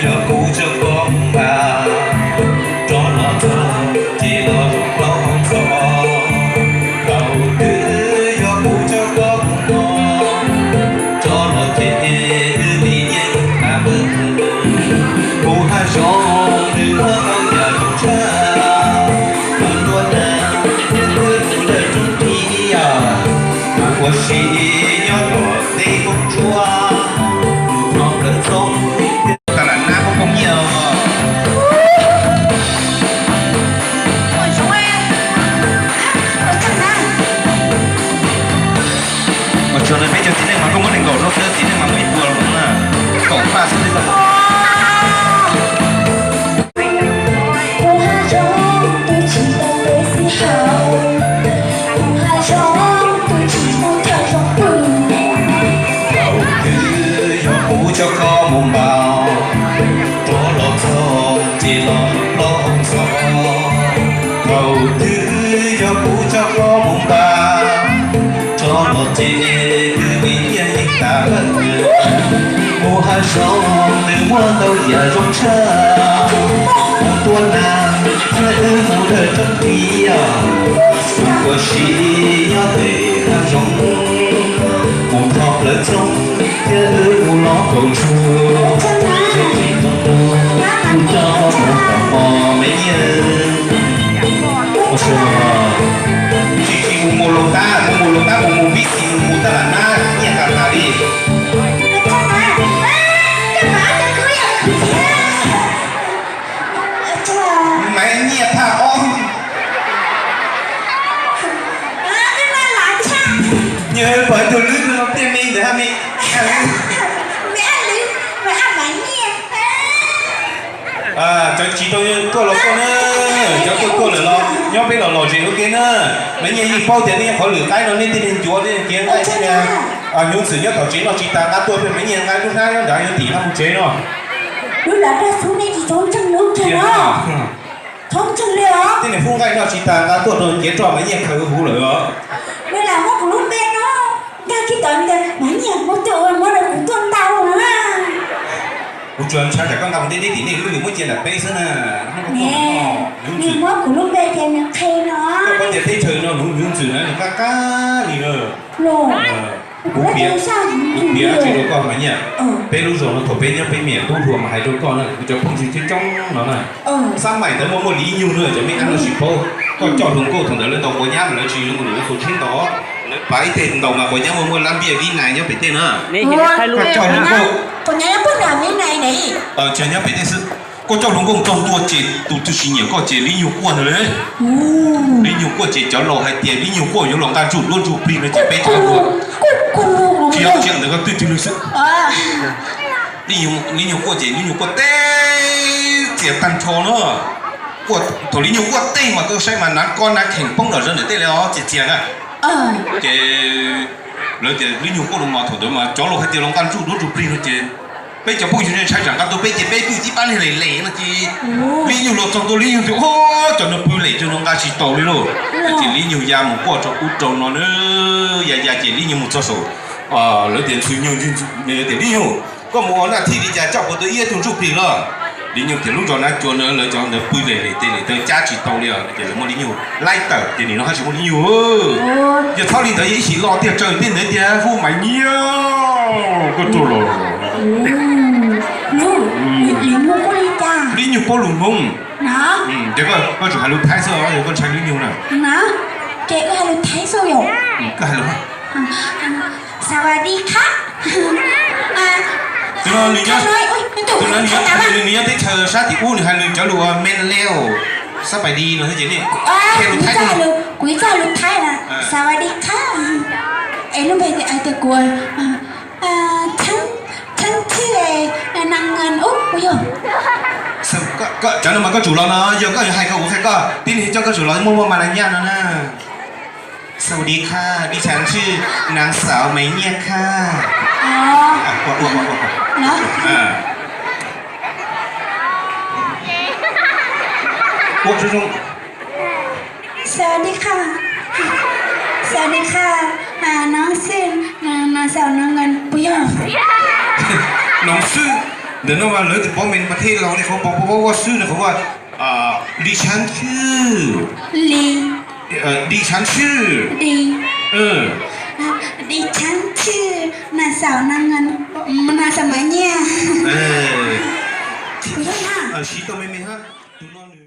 Yog kuv coj koj mus npaj, rov los txog ces los plaub hau ntxhov. Thaum twg yog kuv coj koj mus noj, rov los ces wb li nyiaj ib tag npawb. Kuv haj zoo nws muab tau yam zoo tshaj, tus tuaj nag thiab wb tus dawb roob ris. Kuv ua si nyob tom teb koob tshuab, tus thov plaws txoob thiab tas lam nab koob koob nyiaj os. Mas tsuas no peb cov txiv neej mas koj muab nees nkaum rau xwb, txiv neej mas muaj ib puas los na, kaum paj xwb. Kuv haj zoo, twb tsis tau peb xib hawm. Kuv haj zoo, twb tsis tau coj zoo pw. Thaum twg yog kuv coj koj mus npaj, rov los txog ces los plaub hau ntxhov. Thaum twg yog kuv coj koj mus npaj, rov los ces wb li nyiaj ib tag npawb. Kuv haj zoo nws muab tau yam zoo tshaj, tus tuaj nag thiab wb tus dawb roob ris. Kuv ua si nyob tom teb koob tshuab, tus thov plaws txoob thiab wb tus los kaum ntsuag. Kuv coj koj mus tom mos me nyiaj. Tsis tsis mus mus laus tab, mus mus laus tab, mus mus vib tis mus mus tab lam nab nyiaj tas tas li. Me nyiaj thaj ob. Nyiaj pawg tug lwb no tiaj me ntawd hab me. Cov tsis tau tuaj los tuaj na, cov tuaj tuaj lawm los nyob peb los lom zem ua ke na. Me nyiaj yeej paub tias nej nyob qhov lwm qaib no nej thiaj li ncuav thiaj li nqaij thiab. Hnyuv ntxwm nyob tom tsev noj tsis tas nqa tuaj, me nyiaj nqa lub hnab nyob nrad yuav tim hab mus tsev no. Lub los daj xub nej tsis txhob ntseeg lub kiag no. Txhob ntseeg li os. Tej niag fub nqaij noj tsis tas nqa tuaj rau ntiav roj mas nyiaj khaws huv lawm os. Li lam muab kuv lub npe no nkag kiag tom ntawd mas nyiaj muab tuaj ua muab rau kuv tuaj ntau na. Kuv tsuas ntshai tsam koj nqa mus deb deb tim nej lub lwm muab cia nram peb xwb na. Nws muab kuv lub npe ces nws qhia no. Koj paub tias teb chaws no hnyuv ntxwm na nws qab qab li na. Kuv piav, kuv piav tsis rau koj mas nyiaj. Peb lub zos no thaum peb nyob peb me nyuam tub hluas mas hais rau koj na, kuv cov phooj ywg coob coob no na. Xab maim ntawd muaj muaj Liv Nyug na, cov me ab no tsis paub. Koj coj hluas nkauj thaum ntawd lawv ntaus quav nyab mas lawv tsis zoo li lawv txaus siab ntaus. Lawv pav ib teg ntaus mas quav nyab muaj muaj Lab Npiaj Vib Nais nyob pem tej na. Koj coj hluas nkauj, tsis nyob pem tej xwb. Koj coj hluas nkauj txog ntua ces tus twg tsis nyiam koj ces Liv Nyug quaj ntag lauj. Liv Nyug quaj ces cov laus hais tias Liv Nyug quaj yuav los nqa ntsuj duab ntsuj plig no ces peb cov hluas tsis yog tseem ntawd koj twj twg lwg xwb. Liv Nyug quaj ces Liv Nyug quaj teb txias tag nrho na. Thaum Liv Nyug quaj teg mas koj saib mas nav koj nav kheem poob nram zos ntawm tej li os, txias txias na. Ces lawv tias Liv Nyug quaj no mas thaum ntawd mas cov laus hais tias los nqa ntsuj duab ntsuj plig no ces peb cov phooj ywg ntshai tsam nqa tuaj peb ces peb pw tib pab niag lem lem no ces Liv Nyug los txog ntua Liv Nyug tias, Cov no pw lem cov no nqa tsis taus li lauj. Ces Liv Nyug ya mus quaj rau ub rau no na, ya ya ces Liv Nyug mus txog saum lawv tias Ntxhw Nyug, tias Liv Nyug, koj mus ua naj thij li cas coj puas tau ib tug ntsuj plig los? Liv Nyug tias lub zos Nav Cua na lawv cov ntawd pw lem lem tes lem taw cab tsis tau li os, ces lawv muab Liv Nyug laib tawm ces nim no haj tsis muaj Liv Nyug. Yog txhob li ntawd yog ib sim lo tiag tsawg tej ntawd tiag hu Maiv Nyiaj koj tuaj los. Liv Nyug paub lus Hmoob. Ces koj tsum hais lus Thaib xwb, yog koj ntshai Liv Nyug na. Ces wb hais lus Thaib xwb yom. Koj hais lus สวัสดีครับ Tus no nws nyob teb chaws sab tim ub nws hais lus cov lus ua men leo, sab pais di no thiab ces kuv ib txoj hais lus Thaib na, สวัสดีครับ es lub npe tias kuv Txheeb Thwj Naj Ngas ub yog. Cov no mas koj tsum los no, yog koj yuav hais koj kuv qhia koj, tib neeg coj koj tsum los muaj muaj ma na nyaj no na. สวัสดีค่ะ ดิฉันชื่อนางสาวไหมเงียบค่ะ Ua zoo zoo. สวัสดีค่ะ สวัสดีค่ะ อ่า น้องชื่อ นาง นางสาวน้องเงิน ปุยยอ น้องชื่อ เดี๋ยวนะว่าเลยแต่ป้อมเป็นประเทศเราเนี่ยเขาบอกว่าว่าชื่อนะเขาว่า อ่า ดิฉันชื่อ ลี เอ่อ ดิฉันชื่อ ดี เออ อ่ะ ดิฉันชื่อนางสาวนางเงิน มานาสมัยเนี่ย เออ ขอโทษค่ะ เออ ชี้ตัวไม่มีฮะ ดูนอนหนึ่ง